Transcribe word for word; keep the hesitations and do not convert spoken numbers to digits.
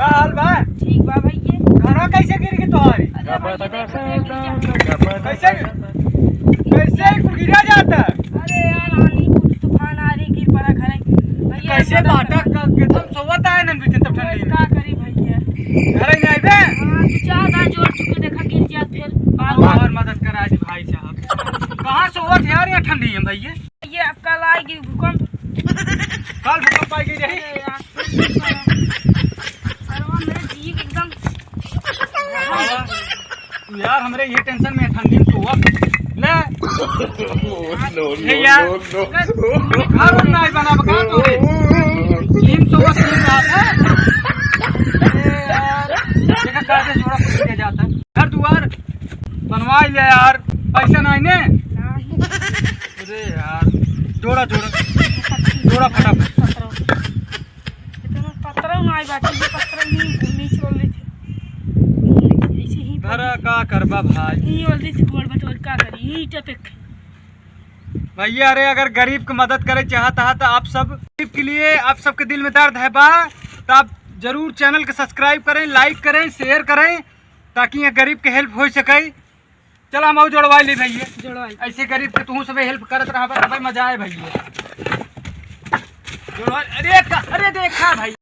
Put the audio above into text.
का हाल बा? ठीक बा भैया। घरवा कैसे गिर गई तोहारी? अरे भैया, देखो, देखो, देखो। कैसे, कैसे कुल गिरा जाता? अरे यार, आंधी तूफान आ रही, गिर पड़ा घर। भैया, कैसे बाटा का, एकदम सोवत आए ना बीच तब ठंडी में। का करी भैया? घर ही नहीं आइबे? हाँ, दो चार दांत जोड़ चुके, देखा गिर जात फिर। बार बार मदद करा जी भाई साहब। कहाँ सोवत यार, यहाँ ठंडी है भैया। ये अब कल आएगी भूकंप। कल भूकंप आएगी यही? अरे यार, अरे मेरे जी एकदम। तू यार हमरे ये टेंशन में ठंडी में सोवा। ले। No, no, हे यार। No, no। घर उर ना बना बका तो रे। टीम सोवा से बात है। अरे यार, देखा काटे जोड़ा फूट के जाता है। घर दुआर बनवा ले यार, पैसा नहीं ने। नहीं। अरे यार, जोड़ा, जोड़ा। जोड़ा फटाफट। पतरौ। इतना पतरौ नहीं बाटे, ये पतरौ नहीं, नहीं छोड़ रही थी। ऐसे ही धरा का करबा भाई? नहीं बोल रही थी, गोड़ बटोर का करी, यही टपक। भैया, अरे अगर गरीब की मदद करे चाहता है तो आप सब गरीब के लिए, आप सबके दिल में दर्द है बा, तो आप जरूर चैनल के सब्सक्राइब करें, लाइक करें, शेयर करें, ताकि ये गरीब के हेल्प हो सके। चल हम और जोड़वा ली भैया। जोड़वाई। ऐसे गरीब के तू सब हेल्प करत रहा, बस भाई मजा आए भैया। जोड़वा, अरे का, अरे देखा भाई।